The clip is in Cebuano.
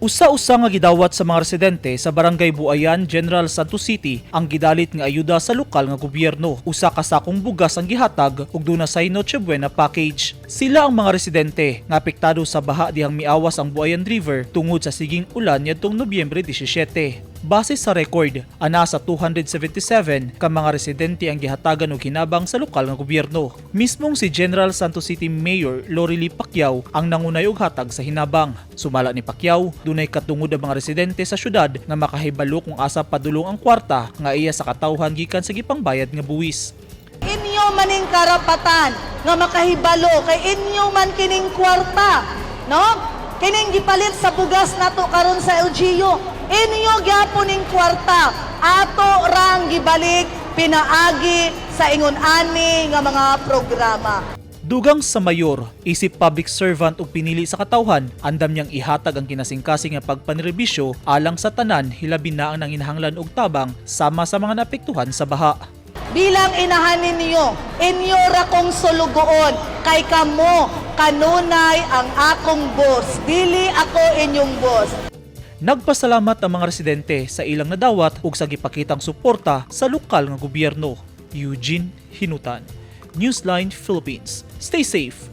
Usa-usa nga gidawat sa mga residente sa Barangay Buayan, General Santos City ang gidalit nga ayuda sa lokal nga gobyerno. Usa ka sakong bugas ang gihatag ug duna say Noche Buena package. Sila ang mga residente nga apektado sa baha dihang miawas ang Buayan River tungod sa siging ulan niadtong Nobyembre 17. Base sa record, ana sa 277 ka mga residente ang gihatagan og hinabang sa lokal nga gobyerno. Mismong si General Santos City Mayor Lorely Pacquiao ang nangunay og hatag sa hinabang. Sumala ni Pacquiao, dunay katungod ang mga residente sa syudad nga makahibalo kung asa padulong ang kwarta nga iya sa katawhan gikan sa gipangbayad nga buwis. Inyo maning karapatan nga makahibalo kay inyo man kining kwarta, no? Kining gipalit sa bugas nato karon sa LGU, inyo gyapon ning kwarta. Ato rang gibalik pinaagi sa ingon ani nga mga programa. Dugang sa mayor, isip public servant ug pinili sa katawhan, andam niyang ihatag ang kinasingkasing nga pagpanirebisyo alang sa tanan, hilabi na ang nanginahanglan og tabang sama sa mga naapektuhan sa baha. Bilang inahan ninyo, inyo ra kong sulugoon, kay kamo kanunay ang akong boss, dili ako inyong boss. Nagpasalamat ang mga residente sa ilang nadawat ug sa gipakitang suporta sa lokal nga gobyerno. Eugene Hinutan, Newsline Philippines. Stay safe.